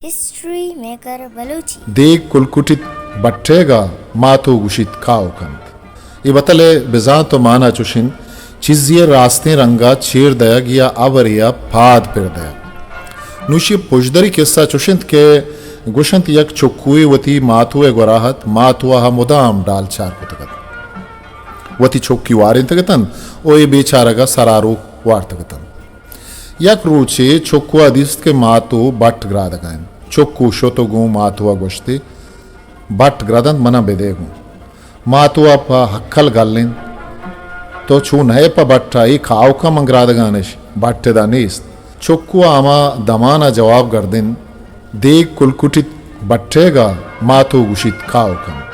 History maker Balochi. دیگ کلکٹیت بٹیگا، ماتو گوشیت کاؤ کنت۔ اے بتل ءِ بزانت ءُ مانا چوش انت، چیزے ءِ راستیں رنگ ءَ چیر دئیگ یا ہبرے ءَ پاد پر دئیگ۔ نوشی پژدری کسہ چوش انت کہ گوش انت یک چکوے وتی ماتو ءِ گورا ات، ماتو ءَ مدام ڈالچار کتگ ات۔ وتی چکی وارینتگ اتنت ءُ اے بیچارگ ءَ سراروک وارتگ اتنت۔ یک روچے چکو ءَ دیست کہ ماتو بٹ گرادگ ءَ انت۔ چکو شت ءُ گوں ماتو ءَ گوشتی، بٹ گرد انت، من ءَ بدئے گوں۔ ماتو ءَ پہ ہکل گل انت، تو چو نئے پہ بٹ ءَ، اے کاؤکاں من گرادگ ءَ نش، بٹ ادا نیست۔ چکو ءَ ہما دمان ءَ جواب گردینت، دیگ کلکٹیت بٹیگا، ماتو گوشیت کاؤ کنت۔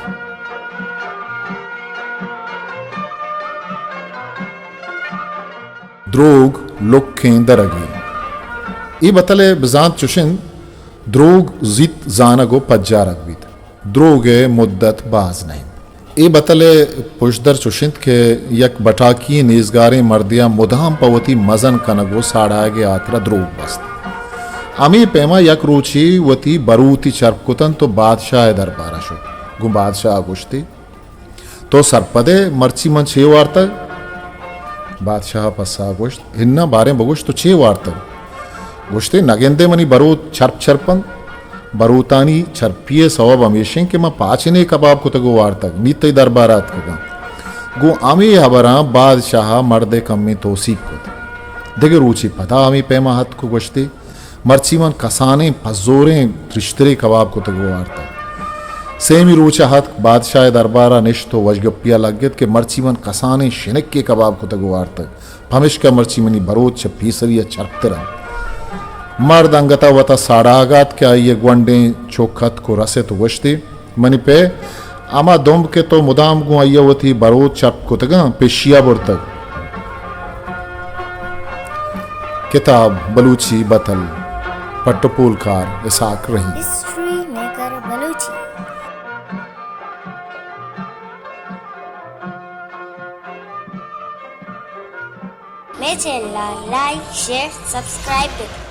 دروگ لکیں درگے۔ اے بتل ءِ بزانت چوش انت، دروگ زیت زانگ ءُ پجارگ بیت۔ دروگ ءِ مدت باز نہ انت۔ اے بتل ءِ پژدر چوش انت کہ یک بٹاکی ئیں نیزگاریں مردے ءَ مدام پہ وتی مزن کنگ ءُ ساڑایگ ءِ ہاترا دروگ بست۔ ہمے پیما یک روچے وتی بروتی چرپ کتنت ءُ بادشاہ ءِ دربار ءَ شت۔ گوں بادشاہ ءَ گوشتی، تو سرپد ئے مرچی من چے وارتگ؟ بادشاہ ءَ پسہ گوشت، اناں باریں بگوش تو چے وارتگ؟ گوشتی، نگندے منی بروت چرپ چرپ انت۔ بروتانی چرپی ءِ سوب ہمیش انت کہ من پاچنے کباب کتگ ءُ وارتگ، نی تئی دربار ءَ اتکگاں۔ گوں ہمے ہبراں بادشاہ ءَ مرد ءِ کمیں توسیپ کت۔ دگہ روچے پدا ہمے پیما اتک ءُ گوشتی، مرچی من کسانیں پزوریں ترشترے کباب کتگ ءُ وارتگ۔ سیمی روچ ءَ اتک، بادشاہ ءِ دربار ءَ نشت ءُ وشگپی ءَ لگت کہ مرچی من کسانیں شنکے کباب کتگ ءُ وارتگ، پمشکا مرچی منی بروت چہ پیسری ءَ چرپتر انت۔ مرد انگت ءَ وت ءَ ساڑاگ ات کہ آئی ءِ گونڈیں چک اتک ءُ رست ءُ گوشتی، منی پے، ہما دمب کہ تو مدام گوں آئی ءَ وتی بروت چرپ کتگاں، پشی ءَ برتگ۔ کتاب بلوچی بتل، پٹ ءُ پولکار اسحاق رحیم۔ History maker Balochi. مئے چینل ءَ لائک، شیئر، سبسکرائب بکن۔